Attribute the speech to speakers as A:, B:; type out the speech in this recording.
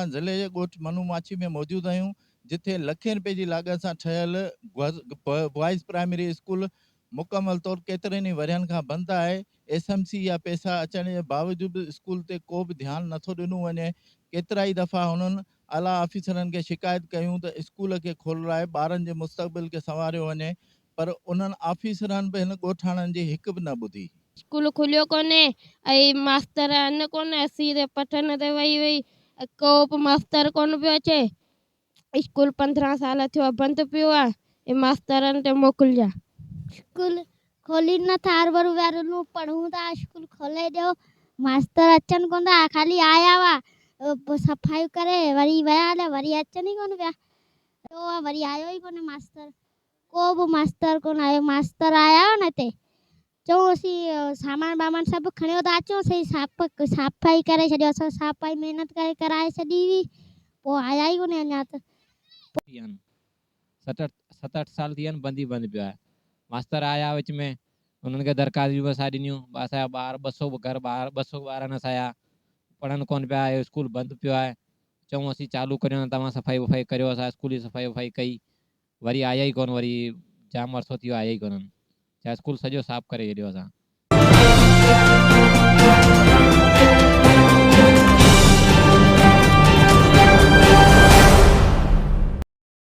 A: خان ضلعي جي ڳوٺ منو ماڇي ۾ موجود آهيون جتي لکين رپين جي لاڳت سان ٺهيل بوائز پرائمري اسڪول مڪمل طور ڪيترن ئي ورهين کان بند آهي، ايس ايم سي جا پئسا اچڻ جي باوجود به اسڪول تي ڪو به ڌيان نٿو ڏنو وڃي، ڪيترائي دفعا هنن اعليٰ آفيسرن کي شڪايت ڪيون ته اسڪول کي کولرائي ٻارن جي مستقبل کي سنواريو وڃي پر انهن آفيسرن به هن ڳوٺاڻن جي هڪ به نه ٻڌي.
B: اسڪول کليو ڪونهي ۽ ماستر آهن ڪونه، اسين ته پٺن تي ويهي ويهي ڪو به ماستر ڪونه پيو اچي، اسڪول 15 سال ٿيو آ بند پيو آ ۽ ماسترن تي موڪلجا.
C: اسڪول کولين نه ٿا هرڀرو ويا رلون پڙهون ٿا اسڪول کولي ڏيو ماستر اچن ڪونه ٿا خالي آيا هئا پوء صفايون ڪري وري ويا هليا وري اچن ئي ڪونه پيا ويو آ وري آيو ئي ڪونه ماستر ڪو به ماستر ڪونه آيو ماستر آيا هئا نه هتي چئون اسين سامان بامان سڀ کڻيو ٿا اچون سي صافائي ڪري ڇڏيو اسان صافائي محنت ڪري ڪرائي ڇڏي هئي پوء آيا ئي ڪونهي اڃا ته.
D: ٿي آهن ست اٺ سال ٿي ويا آهن بند ئي بند پيو آهي ماستر آيا وچ ۾ انهن کي درخواست به اسان ڏنيون اسان جا ٻار ٻه سو گهر ٻار ٻه سو ٻار آهن اسان جا پڙهن ڪونه پيا اهو اسڪول بند پيو آهي چئون اسين چالو ڪريون توهان صفائي وفائي ڪريو اسان اسڪول جي صفائي وفائي ڪئي وري آيا ئي ڪونه وري جام عرصو ٿي ويو آيا ئي ڪونهن ڇا اسڪول سڄو صاف ڪري ڇڏيو اسان.